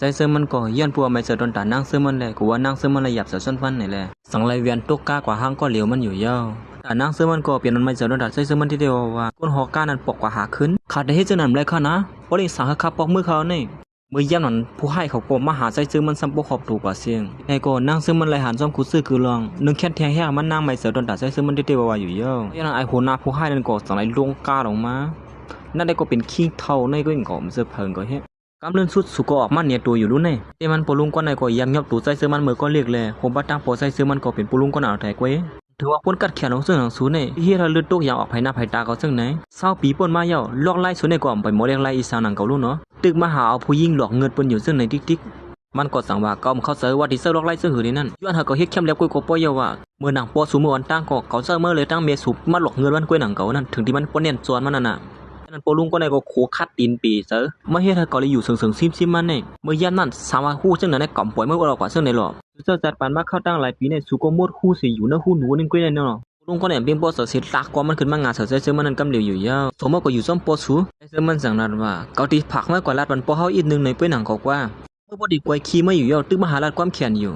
ຊາຍເຊີມັນກໍຍ້ອນປົວໄມ້ເສີດຕອນຕານາງເຊີມັນແລະ ກໍວ່ານາງເຊີມັນລະຢາບສາວຊົນພັນນີ້ແຫຼະ ຈັ່ງໄລວຽນຕົກກາກວ່າຫ້າງກໍຫຼຽວມັນຢູ່ເຍົາວ. ຕານາງເຊີມັນກໍປ່ຽນມັນໄມ້ເສີດຕອນຕາຊາຍເຊີມັນທີ່ໄດ້ເວົ້າວ່າ ກົ້ນຫໍການັ້ນປອກກວ່າຫາຂຶ້ນ. ຂ້າໄດ້ເຮັດຈັ່ງນັ້ນບໍ່ໄດ້ຄ່ານະ, ບໍ່ໄດ້ສັ່ງໃຫ້ຂ້າປອກມືເຂົານີ້. ເມື່ອຍາມນັ້ນ ຜູ້ຮ້າຍເຂົາກໍມາຫາຊາຍເຊີມັນຊ້ຳບໍ່ຮອບໂຕກວ່າເຊິ່ງ. ໃນກໍນາງເຊີມັນໄລ່ຫັນຊອມຄູເຊີຄືລອງ ໜຶ່ງແຄ້ນແທງແຮງມັນນາງໄມ້ເສີດຕອນຕາຊາຍເຊີມັນທີ່ໄດ້ເວົ້າວ່າຢູ່ເຍົາວ. ຍາມນັ້ນ ໄອ້ຫົວໜ້າຜູ້ຮ້າຍນັ້ນກໍຈັ່ງໄລລົງກາລົງມາ. ນັ້ນໄດ້ກໍເປັນຄີງເຖົ້າໃນກໍຍັງກໍເປັນເຊີເຜີງກໍເຮັດ. ກຳເລີນສຸດ ສູກໍອອກມາເນໂຕຢູ່ລຸໃນ. ແຕ່ມັນພໍ່ລຸງກ້ອນໃນກໍຢາກຍອບໂຕຊາຍເຊີມັນເມີກໍເລັກແລ ໂຮມບັດຕັ້ງປໍຊາຍເຊີມັນກໍເປັນພໍ່ລຸງກ້ອນໃນເອົາແທ້ກວ່າ. ຖືວ່າຜົນກັດແຂນຂອງເຊິ່ງຫາງສູໃນ ເຮັດໃຫ້ເລືອດຕົກຢາງອອກໃຜໜ້າໃຜຕາເຂົາເຊິ່ງໃນ. ຊາວປີປົນມາເຍົາວ, ລວກໄລ່ສູໃນກໍໄປໝໍເລັກໄລ່ອີ່ສັງໜັງເກົາລຸເນາະ. ຕຶກມາຫາເອົາຜູ້ຍິງຫຼອກເງິນເພິ່ນຢູ່ເຊິ່ງໃນຕິກໆ. ມັນກໍຈັ່ງວ່າ ເຂົາເຂົ້າໃຈວ່າທີ່ເຈົ້າລອກໄລ່ເຊິ່ງຫືອນີ້ນັ້ນ ຍ້ອນຫາເຂົາເຮັດແຄມແລັບກ້ວຍກໍປ່ອຍເຍົາວວ່າ. ເມື່ອນາງພໍ່ສູເມືອອ່ອນຕາງກໍເຂົາເຈົ້າມາເລີຍຕັ້ງແມ່ສູມາຫຼອກເງິນມັນກ້ວຍໜັງເກົ່ານັ້ນ ເຖິງທີ່ມັນບໍ່ແໜ້ນຈອນມັນນັ້ນນະ. ນັ້ນພໍ່ລຸງກໍໄດ້ກໍໂຄຂັດຕີນເປໃສ່ ມາເຮັດໃຫ້ເຂົາໄດ້ຢູ່ເສີງໆຊິມໆມາແນ່. ເມື່ອຍາມນັ້ນ ສາມາຮູ້ຈັ່ງນັ້ນໄດ້ກຳປ່ອຍມັນອອກກວ່າເຊິ່ງໃດຫຼໍ. ເຈົ້າຈັດປານມາເຂົ້າຕັ້ງຫຼາຍປີແນ່ ສູກໍໝົດຮູ້ຊິຢູ່ນະ ຮູ້ໜູນີ້ກ້ວຍແນ່ເນາະ. ລຸງກໍແນມເບິ່ງບໍ່ເສີເສດ ລາກຄວາມມັນຂຶ້ນມາງາເສີເຊິ່ງມັນນັ້ນກຳຫຼຽວຢູ່ເຍົາວ. ສົມມະກໍຢູ່ຊ້ອມປໍສູ ເຊິ່ງມັນຈັ່ງນັ້ນວ່າ ເຂົາທີ່ຝາກມາກວ່າລາດປັນປໍເຮົາອີກໜຶ່ງໃນປ່ວຍໜັງກໍກວ່າ. ເມື່ອບໍ່ໄດ້ກວຍຂີ່ມາຢູ່ເຍົາວ ຕຶກມາຫາລາດຄວາມແຄ້ນຢູ່.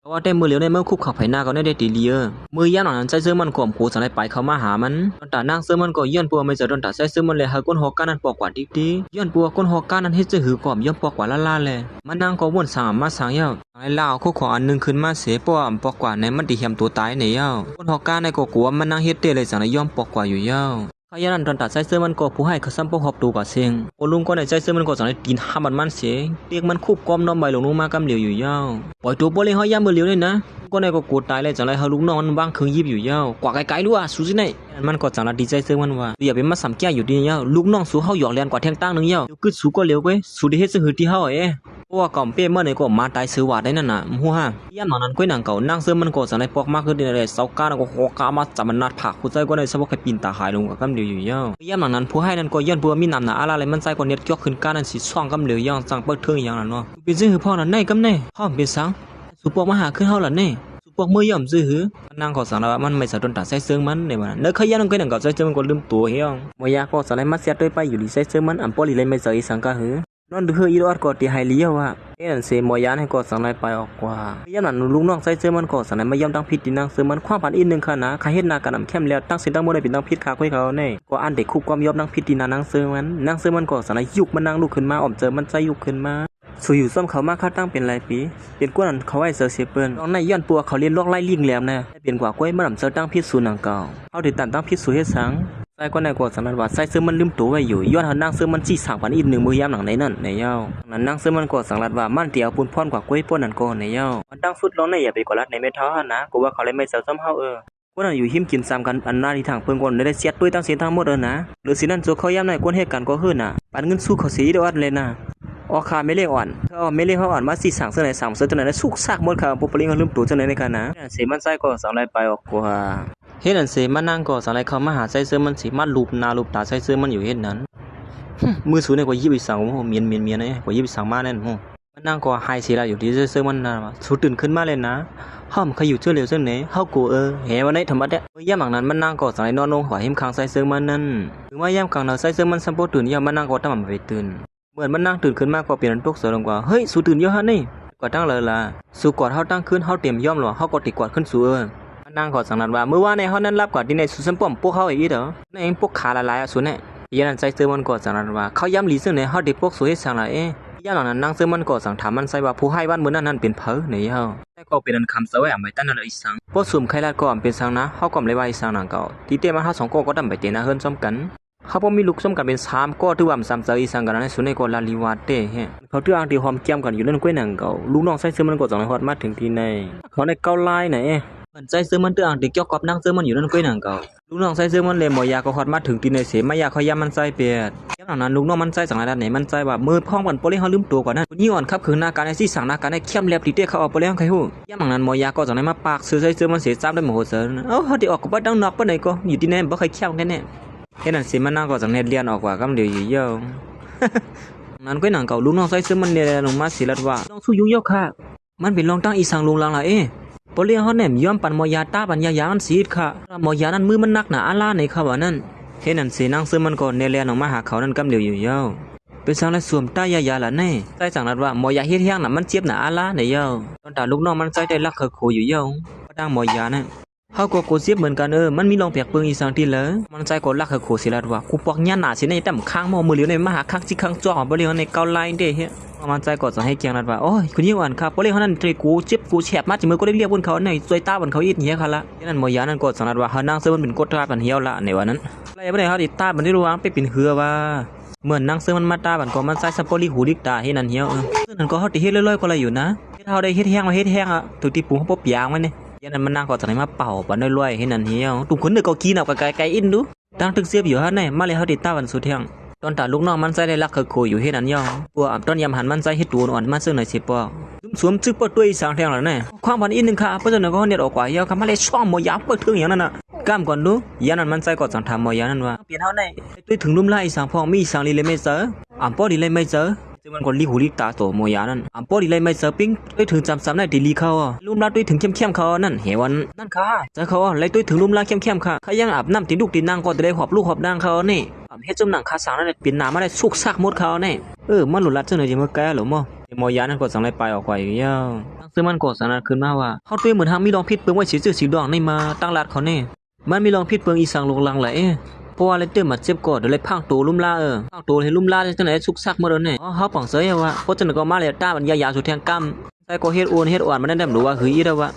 ເພາະວ່າແຕ່ມື້ຫຼຽວໃນເມືອງຄຸກເຂົາໄຜໜ້າເຂົາແນວໄດ້ຕີເລີຍ. ເມື່ອຍາມນັ້ນຊາຍເຊີມັນກໍອຳໂຂຈັ່ງໄດ້ປາຍເຂົ້າມາຫາມັນ. ຕອນຕານາງເຊີມັນກໍຍ້ອນປົວໄມ້ເສີດຕອນຕາຊາຍເຊີມັນແລະ ໃຫ້ກົ້ນຫໍການັ້ນປອກກວ່າຕິກໆ. ຍ້ອນປົວກ້ນຫໍການັ້ນເຮັດຈັ່ງຫືກໍບໍ່ຍອມປອກກວ່າລ້າໆແລ. ມານາງກໍວົນສາງອຳມາສາງເຍົາວ. ໄລລາວເອົາໂຄຂອງອັນໜຶ່ງຂຶ້ນມາເສ ເພາະວ່າບໍ່ປອກກວ່າແນ ມັນຊິແຮມໂຕຕາຍແນເຍົາວ. ຄົນຮອກການໃນກໍກົວວ່າມັນນາງເຮັດເດ້ເລີຍຈັ່ງໄດ້ຍອມປອກກວ່າຢູ່ເຍົາວ. ຂະຍະນັ້ນຕອນຕາໃຊ້ເສີມັນກໍຜູ້ໃຫ້ເຂົາຊ້ຳບໍ່ຮອບໂຕກວ່າເສັງ. ໂອລຸງກໍໃນໃຊ້ເສີມັນກໍຈັ່ງໄດ້ຕີນຫ້າມມັນເສ ເຕະມັນຄຸບກ້ອມນ້ອມໃບລົງລົງມາກຳຫຼຽວຢູ່ເຍົາວ. ປ່ອຍໂຕບໍ່ເລີຍເຮົາ ຢ້ານມື້ຫຼຽວນີ້ນະ. ກໍໃນກໍກົວຕາຍແລ້ວຈັ່ງໄດ້ເຮົາລູກນ້ອງມັນວາງເຄື່ອງຍິບຢູ່ເຍົາວ. ກວ່າໄກໆດູອາ ສູຊິໄນ. ມັນກໍຈັ່ງລະດີໃຈເຊິ່ງມັນວ່າ ຢ່າໄປມາສຳແກ່ຢູ່ທີ່ນີ້ເຍົາວ. ລູກນ້ອງສູເຮົາຢອກແລ່ນກວ່າແທງຕ່າງໜຶ່ງເຍົາວ. ກຶດສູກໍເຫຼວເວີຍ ສູໄດ້ເຮັດຈັ່ງຫືທີ່ເຮົາເອ. ເພາະວ່າກຳເປ້ເມື່ອໃດກໍມາຕາຍເສືອຫວາດໄດ້ນັ້ນນະ ຮູ້ຫາ. ຍາມນັ້ນກ້ອຍນາງເກົ່ານາງເສີມັນກໍຈັ່ງໄດ້ປອກມາຄືເດໄດ ເຊົາການກໍໂຄກາມາຈຳມະນາດຜາກຫົວໃຈກໍໄດ້ສະບອກໃຫ້ປິ່ນຕາຫາຍລົງກັບກຳຫຼຽວຢູ່ເຍົາວ. ຍາມນັ້ນນັ້ນຜູ້ໃຫ້ນັ້ນກໍຍ້ອນເພື່ອມີນ້ຳໜາອາລາ ແລະມັນໃຊ້ກໍເນັດຈອກຂຶ້ນການນັ້ນຊິຊ່ອງກຳຫຼຽວຢ່າງຈັ່ງເປີກເທີງຢ່າງນັ້ນເນາະ. ເປັນຊື່ເພິ່ນນັ້ນໄນກຳແນ ເຮົາເປັນສັງ ສູປອກມາຫາຄືເຮົາລະເນ ສູປອກເມື່ອຍອມຊື່ຫື. ນາງກໍສັ່ງລະວ່າມັນໄມ່ສະດົນຕາໃຊ້ເຊິ່ງມັນໃນວັນນັ້ນ ເລີຍຂະຍານນຳກ້ອຍນາງເກົ່າໃຊ້ເຊິ່ງມັນກໍລືມຕົວເຮງ. ເມື່ອຍາກໍສັ່ງໄດ້ມາເສຍໂດຍໄປຢູ່ດີໃຊ້ເຊິ່ງມັນ ອຳບໍ່ລີໄລໄມ່ເຈົ້າອີສັງກະຫື. ນອນເຮືອອີດອອດກໍຕິໄຫລີວ່າ ເອນັ້ນເສໝໍຢານໃຫ້ກໍສັ່ງໄດ້ໄປອອກກວ່າ. ຍາມນັ້ນລູກນ້ອງໃຊ້ເຊີມັນກໍສັ່ງໄດ້ມາຍອມຕັ້ງຜິດທີ່ນາງເຊີມັນ ຄວາມຝັນອີກໜຶ່ງຄະນະ ຂ້າເຮັດນາການອຳແຄມແລ້ວ ທັງເສດທັງໝົດໄດ້ເປັນຕັ້ງຜິດຂ້າກ້ອຍເຂົາແນ່. ກໍອັນໄດ້ຄຸບຄວາມຍອມຕັ້ງຜິດທີ່ນານາງເຊີມັນ ນາງເຊີມັນກໍສັ່ງໄດ້ຍຸກມານາງລຸກຂຶ້ນມາ ອອມເຈີມັນໃຈຍຸກຂຶ້ນມາ. ສູຢູ່ຊ້ອມເຂົາມາຄາຕັ້ງເປັນຫຼາຍປີ ເປັນກວນອັນເຂົາໄວ້ເຊີເສເປີນ ຕອນໃນຍ້ອນປົວເຂົາລຽນລອກໄລ່ລິງແຫຼມນະ ເປັນກວ່າກ້ອຍມານຳເຊີຕັ້ງຜິດສູນາງເກົ່າ ເຮົາໄດ້ຕັນຕັ້ງຜິດສູເຮັດສັງ. ຊາຍກວ່ານັ້ນກໍສັງລັດວ່າຊາຍເຊີມັນລືມໂຕໄວ້ຢູ່ ຍ້ອນເຮົານາງເຊີມັນຊີ້ສາງປັນອີກໜຶ່ງມື້ຍາມຫຼັງໃນນັ້ນໃນເຍົາວ. ນັ້ນນາງເຊີມັນກໍສັງລັດວ່າມັນຊິເອົາປຸນພອນກວ່າກ້ວຍປ້ນນັ້ນກໍໃນເຍົາວ. ມັນຕັ້ງສຸດລອງໃນຢ່າໄປກວ່າລັດໃນແມ່ເຖົ້າຫັ້ນນະ ກໍວ່າເຂົາໄດ້ໄມ້ເຊົາຊ້ຳເຮົາເອີ. ຄົນນັ້ນຢູ່ຮິມກິນຊຳກັນອັນໜ້າທີ່ທາງເພິ່ນກໍໄດ້ເສຍໂດຍທັງເສດທັງໝົດເອີນະ. ຫຼືຊິນັ້ນໂຈເຂົ້າຍາມໃນກວນເຫດການກໍເຮີ້ນະ ປັນເງິນສູ້ເຂົາເສຍອີດອອດແລນະ. ອອກຂ້າແມ່ເລກອ່ອນ ເຂົາເອົາແມ່ເລກເຮົາອ່ອນມາຊີ້ສາງເຊິ່ງໃນສາງເຊີງໃນຊຸກຊາກໝົດ ຂ້າບໍ່ປະລິງເຮົາລືມໂຕເຊິ່ງໃນໃນການນະ. ເສມັນຊາຍກໍສັງໄດ້ໄປອອກກວ່າ. ເຮັດນັ້ນເສມານາງກໍສັງໄດ້ເຂົ້າມາຫາຊາຍເຊີມັນຊິມາລູບໜ້າລູບຕາຊາຍເຊີມັນຢູ່ເຮັດນັ້ນ. ມື້ສູນີ້ກວ່າຍິບອີກສັງ ໂອ້ ມຽນໆໆ ກວ່າຍິບອີກສັງມາແນ່ນ. ມານາງກໍຫາຍເສລະຢູ່ທີ່ຊາຍເຊີມັນນະວ່າ ສູຕື່ນຂຶ້ນມາແລ້ວນະ ເຮົາມັນຂະຢູ່ເທື່ອຫຼຽວເຊິ່ງໃນ ເຮົາໂກເອີ ແຫວ່າໃນທຳມະແທ້. ເມື່ອຍາມຫຼັງນັ້ນມານາງກໍສັງໄດ້ນອນລົງຂວາຮິມຂ້າງຊາຍເຊີມັນນັ້ນ. ຄືມາຍາມກາງນາງຊາຍເຊີມັນຊ້ຳບໍ່ຕື່ນ ຍາມມານາງກໍຕຳມາໄປຕື່ນ. ເມື່ອມານາງຕື່ນຂຶ້ນມາກໍເປັນອັນຕົກໃຈລົງກວ່າ ເຮີ້ຍ ສູຕື່ນຢູ່ຫັ້ນນີ້ ກວາດທັງເລີລະ ສູກວາດເຮົາຕັ້ງຄືນ ເຮົາເຕັມຍອມລະ ເຮົາກໍຕິກວາດຂຶ້ນສູເອີ. ມານາງກໍສັງນັດວ່າ ມື້ວານໃນເຮົານັ້ນລັບກວ່າທີ່ໃນສູຊ້ຳປ້ອມພວກເຮົາອີກເດີ ໃນພວກຂາຫຼາຍໆອະສູແນ. ຍາມນັ້ນຊາຍເຊີມັນກໍສັງນັດວ່າ ເຂົາຍາມຫຼີເຊິ່ງໃນ ເຮົາໄດ້ພວກສູເຮັດສັງລະເອ. ຍາມຫຼັງນັ້ນນາງເຊີມັນກໍສັງຖາມມັນຊາຍວ່າ ຜູ້ຮ້າຍວັນມື້ນັ້ນນັ້ນເປັນໃຜໃນເຮົາ. ແຕ່ກໍເປັນອັນຄຳເຈົ້າໄວ້ອຳໄວ້ຕັນນັ້ນອີກສັງ ພວກສູມໄຄລາດກໍອຳເປັນສັງນະ ເຮົາກໍອຳໄລວ່າອີກສັງນາງເກົ່າ ທີ່ແຕ່ມາເຮົາສອງກໍກໍດຳໄປເຕນາເຮືອນຊ້ອມກັນ. ເຂົາບໍ່ມີລູກຊ້ຳກັນເປັນສາມກໍ ຖືວ່າມັນສາມເຈົ້າອີສັງກັນນະ ໃນສຸດນີ້ກໍລາລີວາເຕະແຮະ. ເຂົາຖືອ່າງທີ່ຫອມແກ້ມກັນຢູ່ນັ້ນກ້ວຍນາງເກົ່າ ລູກນ້ອງຊາຍເຊີມັນກໍຈັ່ງໄດ້ຮອດມາເຖິງທີ່ໃນ. ເຂົາໄດ້ເກົ້າລາຍນະເອ ເພິ່ນຊາຍເຊີມັນຖືອ່າງທີ່ກ່ຽວກັບນາງເຊີມັນຢູ່ນັ້ນກ້ວຍນາງເກົ່າ. ລູກນ້ອງຊາຍເຊີມັນ ແລະໝໍຢາກໍຮອດມາເຖິງທີ່ໃນເສ ມາຢາເຂົາຢາມມັນຊາຍແປດ. ຍາມຫຼັງນັ້ນລູກນ້ອງມັນຊາຍຈັ່ງໄດ້ລັດໃນມັນຊາຍວ່າ ມື້ພ້ອມກັນບໍ່ເລີຍເຮົາລືມຕົວກວ່ານັ້ນ ຜູ້ຍິງອ່ອນຂັບເຄື່ອງນາການໃນຊີ້ສັງນາການໃນແຄມແລັບທີ່ເຕະເຂົາອອກບໍ່ເລີຍໃຄຮູ້. ຍາມຫຼັງນັ້ນໝໍຢາກໍຈັ່ງໄດ້ມາປາກຊື່ຊາຍເຊີມັນເສ ຈາມໄດ້ມະໂຫດເສີນ ເອົາ ເຮົາໄດ້ອອກກັບໄປທາງນອກປານໃດກໍ ຢູ່ທີ່ໃນບໍ່ໃຄ່ແຄມກັນແນ່. ເຮັດນັ້ນເສມານາງກໍຈັ່ງແລ່ນອອກກວ່າກຳເດຍຢູ່ເຍົາວ. ນັ້ນກ້ອຍນາງເກົ່າ ລູກນ້ອງຊາຍເຊີມັນແລ່ນລົງມາຊິລັດວ່າ ນ້ອງສູ້ຍຸງເຍົາວຂ້າ ມັນເປັນລອງຕັ້ງອີສັງລຸງລັງລະເອ. ບໍ່ເລີຍເຮົາແນມຍອມປັນໝໍຢາຕາປັນຢາຢາມັນຊິອິດຂ້າ ໝໍຢານັ້ນມືມັນໜັກໜາອາລາໃນຂ້າວ່ານັ້ນ. ເຮັດນັ້ນເສນາງເຊີມັນກໍແລ່ນລົງມາຫາເຂົານັ້ນກຳເດຍຢູ່ເຍົາວ. ເປັນຫຍັງລະ ສວມຕາຍາໆລະແນ່? ຊາຍຈັ່ງນັ້ນວ່າ ໝໍຢາເຮັດແຮງນະ ມັນເຈັບນະອາລາໃນເຍົາ. ຕອນຕາລູກນ້ອງມັນຊາຍໄດ້ລັກເຄີໂຄຢູ່ເຍົາ. ປະດັງໝໍຢານະ ເຮົາກໍກົວເຈັບເໝືອນກັນເອີ ມັນມີລອງແປກເບິ່ງອີກສັງຕິເລີ. ມັນຊາຍກໍລັກເຄີໂຄເສຍລະວ່າ ກູປອກຍາໜ້າຊິໃນຕຳຄັງໝໍ ມື້ຫຼຽວໃນມາຫາຄັກຊິຄັງຈອກມາບໍ່ເລີຍໃນເກົາໄລເດ້ເຮ. ມັນຊາຍກໍສັ່ງໃຫ້ແກງລັດວ່າ ໂອ້ຍ ຄຸນຍິງອ່ອນຄັກ ບໍ່ເລີຍເຮົານັ້ນເຕະກູເຈັບກູແສບມາຈາກມື້ກໍໄດ້ລຽກເພິ່ນເຂົາໃນຊ່ວຍຕາບັນເຂົາອີກເຮຄະລະ. ນັ້ນໝໍຢານັ້ນກໍສັ່ງລັດວ່າ ເຮົານາງເຊີມັນເປັນກົດຕາບັນເຮົວລະໃນວ່ານັ້ນ. ໄລ່ບໍ່ໄດ້ເຮົາຕິດຕາບັນໄດ້ລະວັງໄປເປັນເຮືອວ່າ ເມື່ອນາງເຊີມັນມາຕາບັນກໍມັນຊາຍສະປອລິກຫູລິກຕາເຮັດນັ້ນເຮວ. ເອີ ນັ້ນກໍເຮົາຕິເຮັດລອຍໆກໍໄລຢູ່ນະ ເຮັດເຮົາໄດ້ເຮັດແຮງວ່າເຮັດແຮງອະ ຖືກຕິປຸງເຮົາບໍ່ປຽງໄວ້ນີ້. ຍາມນັ້ນມັນນາງກໍຈັ່ງໄດ້ມາເປົ່າບັນລອຍໆເຮັດນັ້ນເຮວ. ຕຸງຄົນເດີກໍກີນອອກໄກໆອິນດູ. ຕັ້ງຕຶກເຈັບຢູ່ຫັ້ນແນ່ ມາເລີຍເຮົາຕິຕາບັນສຸດແຮງ. ຕອນຕາລູກນ້ອງມັນຊາຍໄດ້ລັກເຄີໂຄຢູ່ເຮັດນັ້ນເຮວ. ຕົວອຳຕອນຍາມຫັນມັນຊາຍເຮັດໂຕອ່ອນໆມາເຊິ່ງໃນເສຍປອກ. ສວມຊຶກປະຕົວອີກສັງແທງລະແນ່. ຄວາມພັນອີກໜຶ່ງຄ່າ ເພາະສະນັ້ນກໍເຮົາເນັດອອກກວ່າເຮົວ ຄຳມາເລີຍຊ່ອງໝໍຢາເປີກເຖິງຫຍັງນັ້ນນະ. ກ້ຳກ່ອນດູ. ຍາມນັ້ນມັນຊາຍກໍສັ່ງຖາມໝໍຢານັ້ນວ່າ ປ່ຽນເຮົາແນ່ ໄດ້ຕຸ້ຍເຖິງລຸ່ມລາອີກສັງພ້ອມ ມີອີກສັງລີເລີແມ່ເຈີ? ອຳພໍດີໄລແມ່ເຈີ. ເຈີມັນກໍລີຫູລີຕາໂຕໝໍຢານັ້ນ ອຳພໍດີໄລແມ່ເຈີປິງ ຕຸ້ຍເຖິງຈຳສຳໄດ້ຕິລີເຂົາ ລຸ່ມລາຕຸ້ຍເຖິງແຄມໆເຂົານັ້ນເຮວັນ. ນັ້ນຄ່າ ເຈີເຂົາໄລຕຸ້ຍເຖິງລຸ່ມລາແຄມໆຄ່າ ຂ້າຍັງອາບນ້ຳຕິລູກຕິນາງກໍຈະໄດ້ຫອບລູກຫອບນາງເຂົານີ້ ອຳເຮັດຈຸ້ມໜັງຄາສັງນັ້ນເປັນໜາມາໄດ້ສຸກຊາກໝົດເຂົານີ້. ເອີ ມັນຫຼູດລັດຈັ່ງໃດຊິເມືອໄກລະໝໍ. ໝໍຢານັ້ນກໍຈັ່ງໄລປາຍອອກໄປຢູ່ແລ້ວ. ນາງເຊີມັນກໍສັ່ງນັດຂຶ້ນມາວ່າ ເຮົາຕຸ້ຍເໝືອນຫາກມີລອງຜິດເບິ່ງໄວ້ເສຍຊື່ສີດອງໃນມາຕັ້ງລັດເຂົານີ້ ມັນມີລອງຜິດເບິ່ງອີກສັງລູກຫຼັງລະເອ. ເພາະວ່າໄລເຕີມບາດເຈັບກໍເດີໄລພັງໂຕລຸ່ມລາເອີ ພັງໂຕເຮັດລຸ່ມລາຈັ່ງໃດສຸກຊາກໝົດເອີແນ່. ເຮົາປັງເຊີຍວ່າ ເພາະຈັ່ງນັ້ນກໍມາເລີຍຕາບັນຍາຢາສູ່ແທງກ້ຳ. ຊາຍກໍເຮັດໂອນເຮັດອອນມາແນ່ດຳຫຼູວ່າຫືອອີດວ່າ.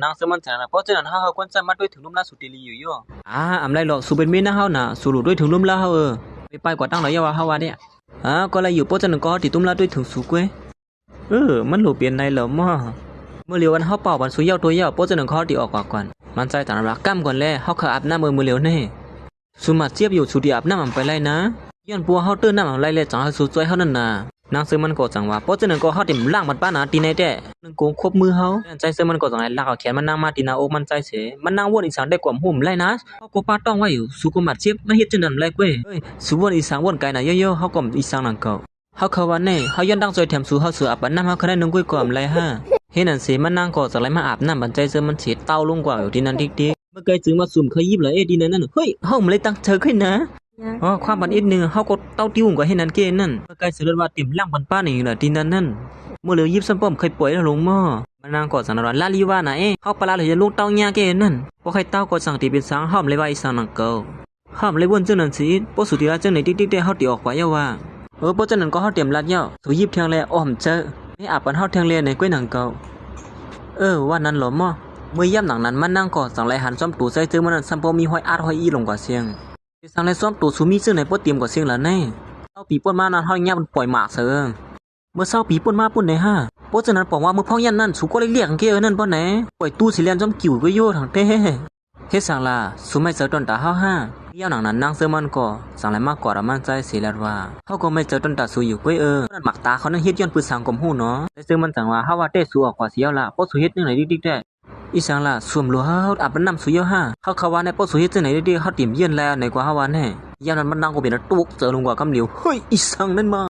ນາງເຊີມັນຈັ່ງນັ້ນ ເພາະຈັ່ງນັ້ນເຮົາເຮົາຄວນຈະມາຕຸ້ຍເຖິງລຸ່ມລາສູ່ຕິລີຢູ່ໂຍ. ອາ ອຳໄລຫຼອກ ສູເປັນເມຍນາງເຮົານະ ສູຫຼູດຕຸ້ຍເຖິງລຸ່ມລາເຮົາເອີ. ໄປໄປກວ່າຕັ້ງຫຼາຍຢ່າວ່າເຮົາວ່າເດ. ອາ ກໍໄລຢູ່ ເພາະຈັ່ງນັ້ນກໍເຮົາຕິຕຸ້ມລາຕຸ້ຍເຖິງສູກວຍ. ເອີ ມັນຫຼູເປັນໃນແລ້ວໝໍ. ມື້ຫຼຽວອັນເຮົາເປົ່າບັນສູເຍົາຕົວເຍົາ ເພາະສະນັ້ນເຮົາຕິອອກກ່ອນ. ມັນຊາຍຕານວ່າ ກ້ຳກ່ອນແລ ເຮົາເຄີອາບນ້ຳເອີ ມື້ຫຼຽວນີ້. ສູມາດເຈັບຢູ່ ສູຕິອາບນ້ຳອຳໄປໄລນະ. ຍ້ອນປົວເຮົາເຕີນ້ຳອຳໄລແລ ຈັ່ງໃຫ້ສູຊ່ວຍເຮົານັ້ນນາ. ນາງເຊີມັນກໍຈັ່ງວ່າ ເພາະສະນັ້ນກໍເຮົາຕິມລ້າງບັນປ້ານາຕິໃນແທ້. ໜຶ່ງໂກງຄວບມືເຮົາ. ນັ້ນຊາຍເຊີມັນກໍຈັ່ງໃຫ້ລັກເອົາແຂນມານາງມາຕິໜ້າອົກມັນຊາຍເສ. ມານາງວົນອີກສັງໄດ້ກວມຫຸ້ມໄລນະ. ເຮົາກໍປາຕ້ອງໄວ້ຢູ່ ສູກໍມາດເຈັບ ມາເຮັດຈັ່ງນັ້ນແລກເວີຍ. ເອີຍ ສູວົນອີກສັງ ວົນໄກນະ ໂຍໂຍ ເຮົາກໍອີກສັງນັ້ນເຂົາ. ເຮົາເຄີາວ່າແນ່ ເຮົາຍ້ອນຕັ້ງຊ່ອຍແຖມສູ ເຮົາເສືອອາບປານນ້ຳເຮົາເຄີາໄດ້ໜຶ່ງກ້ວຍກໍອຳໄລຫາ. ເຮັດນັ້ນເສ ມານາງກໍຈະໄລມາອາບນ້ຳບັນໃຈເສີມັນເສ ເຕົ້າລົງກວ່າຢູ່ທີ່ນັ້ນຕິກໆ. ເມື່ອໄກຈຶ່ງມາສຸມເຄີຍິບລະເອ ທີ່ນັ້ນນັ້ນ ເຮີ້ຍ ເຮົາມາໄລຕັ້ງເທີຂຶ້ນນະ. ອໍ ຄວາມບັນອິດໜຶ່ງ ເຮົາກໍເຕົ້າຕິວງກວ່າເຮັດນັ້ນເກນັ້ນ. ເມື່ອໄກເສີເລີດວ່າເຕັມລ່າງປັນປ້ານອີກລະທີ່ນັ້ນນັ້ນ. ເມື່ອເຫຼືອຍິບຊ້ຳປ້ອມໄຄປ່ອຍລະລົງໝໍ. ມານາງກໍສັນລະວ່າ ລາລີວ່ານະເອ ເຮົາປະລາເຫຼືອຢານລົງເຕົ້າຍາເກນັ້ນ. ບໍ່ໄຄເຕົ້າກໍສັ່ງຕິເປັນສັງ ເຮົາມາໄລວ່າອີກສັງນຳເຂົາ. ຫ້າມໄລວົນຈັ່ງນັ້ນຊິ ບໍ່ສູຕິລາຈັ່ງໃດຕິກໆແຕ່ເຮົາຕິອອກໄປເຍົາວ່າ. ເອີ ບໍ່ຈັ່ງນັ້ນກໍເຮົາຕຽມລັດເຍົາ ສູຍິບແທງແລອ້ອມເຈີ ໃຫ້ອາບປານເຮົາແທງແລໃນກ້ວຍໜັງເກົ່າ. ເອີ ວ່ານັ້ນຫຼໍໝໍ. ເມື່ອຍາມໜັງນັ້ນ ມານາງກໍຈັ່ງໄລຫັນຊອມໂຕໃສ່ເຈີມື້ນັ້ນ ຊ້ຳບໍ່ມີຮອຍອາດຮອຍອີລົງກວ່າຊຽງ. ເປັນສັງແລຊອມໂຕສູມີເຈີໃນບໍ່ຕຽມກວ່າຊຽງລະໃນ. ຊາວປີປົນມານັ້ນເຮົາຍັງບໍ່ປ່ອຍໝາກເສີ. ເມື່ອຊາວປີປົນມາປຸ້ນໃດຫາ. ບໍ່ຈັ່ງນັ້ນປອງວ່າມື້ພອງຍາມນັ້ນ ສູກໍໄດ້ລຽກເກເອີນັ້ນບໍ່ແນ. ປ່ອຍຕູ້ຊິແລ່ນຊອມກິວກໍໂຍທັງແທ້. ເຮັດສັງລະ ສູໄມ້ເຈີຕອນຕາເຮົາຫາ. ຍາມໜັງນັ້ນນາງເຊີມັນກໍສັງລະມາກອດອາມັນໃຈເສລາດວ່າ ເຮົາກໍໄມ້ເຈີຕອນຕາສູຢູ່ກ້ວຍເອີ. ນັ້ນໝາກຕາເຂົານັ້ນເຮັດຍ້ອນປືນສັງກົມຮູ້ເນາະ. ແຕ່ເຊີມັນຈັ່ງວ່າ ເຮົາວ່າແຕ່ສູອອກກວ່າຊິເຍົາລະ ເພາະສູເຮັດຈັ່ງໃດຕິກໆແຕ່. ອີສັງລະ ສວມຫຼວງເຮົາອາບນ້ຳສູເຍົາຫາ. ເຮົາຄະວ່າແນ່ ເພາະສູເຮັດຈັ່ງໃດຕິກໆ ເຮົາຕຽມຢ້ຽນແລໃນກວ່າເຮົາວ່າແນ່. ຍາມນັ້ນມັນນາງກໍເປັນຕົກເຈີລົງກວ່າກຳຫຼຽວ ເຮີ້ຍ ອີສັງນັ້ນມາ.